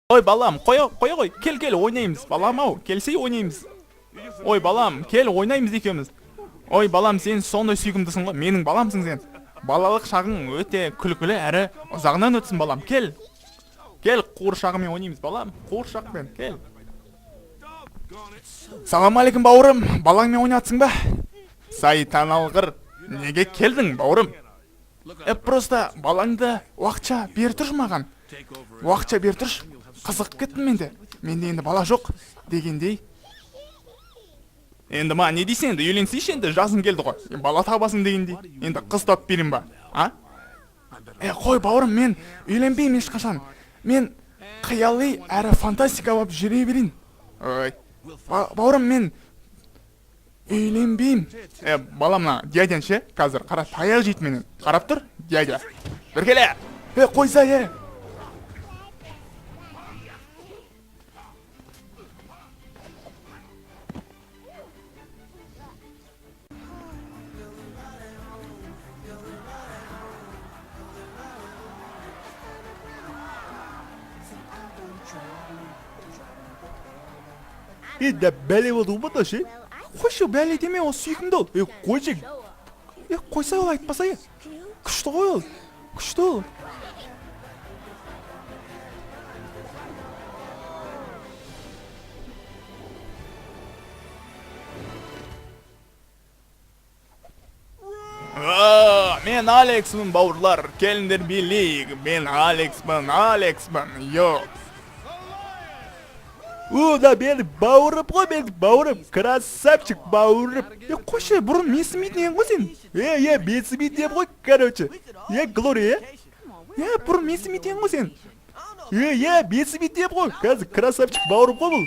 Ой, балам, қоя қоя ғой, кел, кел, ойнаймыз, балам ау, келсей, ойнаймыз. Ой, балам, кел, ойнаймыз екеуміз. Ой, балам, сен сондай сүйкімдісің ғой, менің баламсың сен. Балалық шағың өте күлкілі әрі ұзағынан өтсін, балам, кел. Кел, қуыршағымен ойнаймыз, балам, қуыршақпен, кел. Салам алейкум, бауырым, балаңмен ойнатсың ба? Сайтан алғыр, неге келдің, бауырым? Просто балаңды уақытша бері тұршы маған. Уақытша бері тұршы. Қызығып кеттім мен де. Менде енді бала жоқ дегендей. Енді ма, не дейсің енді, үйленсейші енді, жасың келді ғой. Бала табасың дегендей. Енді қыз тауып берейін ба? А? Қой, бауырым, мен үйленбеймін ешқашан. Мен қияли әрі фантастика болып жүре берейін. Ой. Бауырым, мен үйленбеймін. Бала, мына дядяң ше, қазір қара таяқ жейді менен. Қарап тұр, дядя. Бір келе. Қойса, е. Е, да бәле болды ғой мында ше. Қойшы, бәле деме, ол сүйкімді ол. Е, қойшы. Қойса, ол айтпаса, е. Күшті ғой ол. Күшті ол. Мен Алексмін, бауырлар, келіңдер билейік. Мен Алексмін, Алексмін, йо. О, да менің бауырым ғой, менің бауырым. Красавчик бауырым. Қойшы, бұрын менсінбейтін едің ғой сен. Е, менсінбейтін едім ғой, короче. Е, Глория, е? Бұрын менсінбейтін едің ғой сен. Е, менсінбейтін едім ғой. Қазір красавчик бауырым ғой бұл.